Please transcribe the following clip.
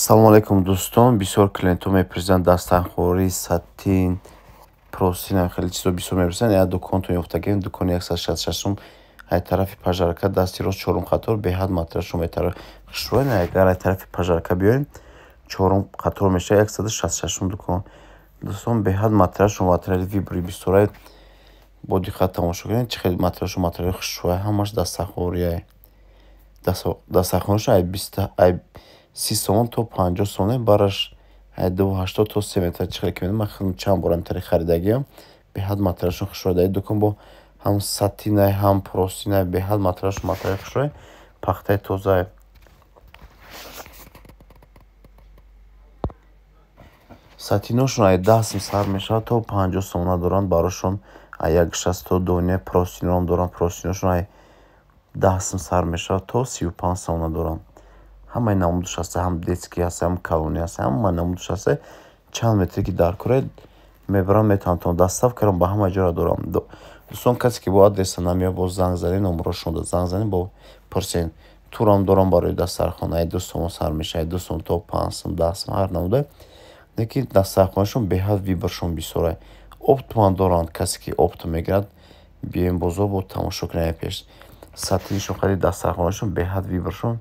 Салому алайкум, дӯстон. Бисёр клиентҳо мепурсанд дастархонӣ, сатин, простыня, хеле чизо бисёр мепурсанд. Як дуконтон ёфтагем, дукони 166-ум, ай тарафи пожарка, дасти рост, чорум қатор, беҳад материалшон беҳтар хушрӯян. Агар ай тарафи пожарка биёем, чорум қатор мешавад, 166-ум дукон. Дӯстон, беҳад материалшон материали выбори бисёрай. Бо диққат тамошо кунед, чӣ хел материалшон материали хушрӯяй, ҳамаш дастархориай. Дастархонашон ай 30 сомон то 50 сомон, бараш ай 2,80 то 3 метр. Чӣ хел ки мебинам, ман худам чанд бор ҳамин харидагиам, беҳад материалшон хушрӯяй. Дар ин дукон бо ҳам сатинай, ҳам простынай, беҳад материалшон материали хушрӯяй, пахтаи тозаай. Сатиношон ай 10 сум сар мешавад то 50 сомона доранд, барошон ай 1,60 то дония простыниҳоам доранд, простыниҳошон ай 10 сум сар мешавад то 35 сомона доранд. Ҳамаи намудаш ҳаста, ҳам детский ҳаста, ҳам калонӣ ҳаста, ҳама намудаш ҳаста. Чанд метре ки дар кора мебарам, метавонам доставкаро ба ҳама ҷоро дорам. Дӯстон, касе ки бо адреса намеёбад, боз занг занед, номерошонро занг занед, бо пурсед. Турам дорам барои дастархон, ай 2 сомон сар мешавад, ай 2 сом то 5 сом, 10 сом, ҳар намуда. Лекин дастархонашон беҳад выборшон бисёрай. Оптман доранд, касе ки опт мегирад, биёем бозор бо тамошо кунем пеш. Сатиншон хари дастархонашон беҳад выборшон.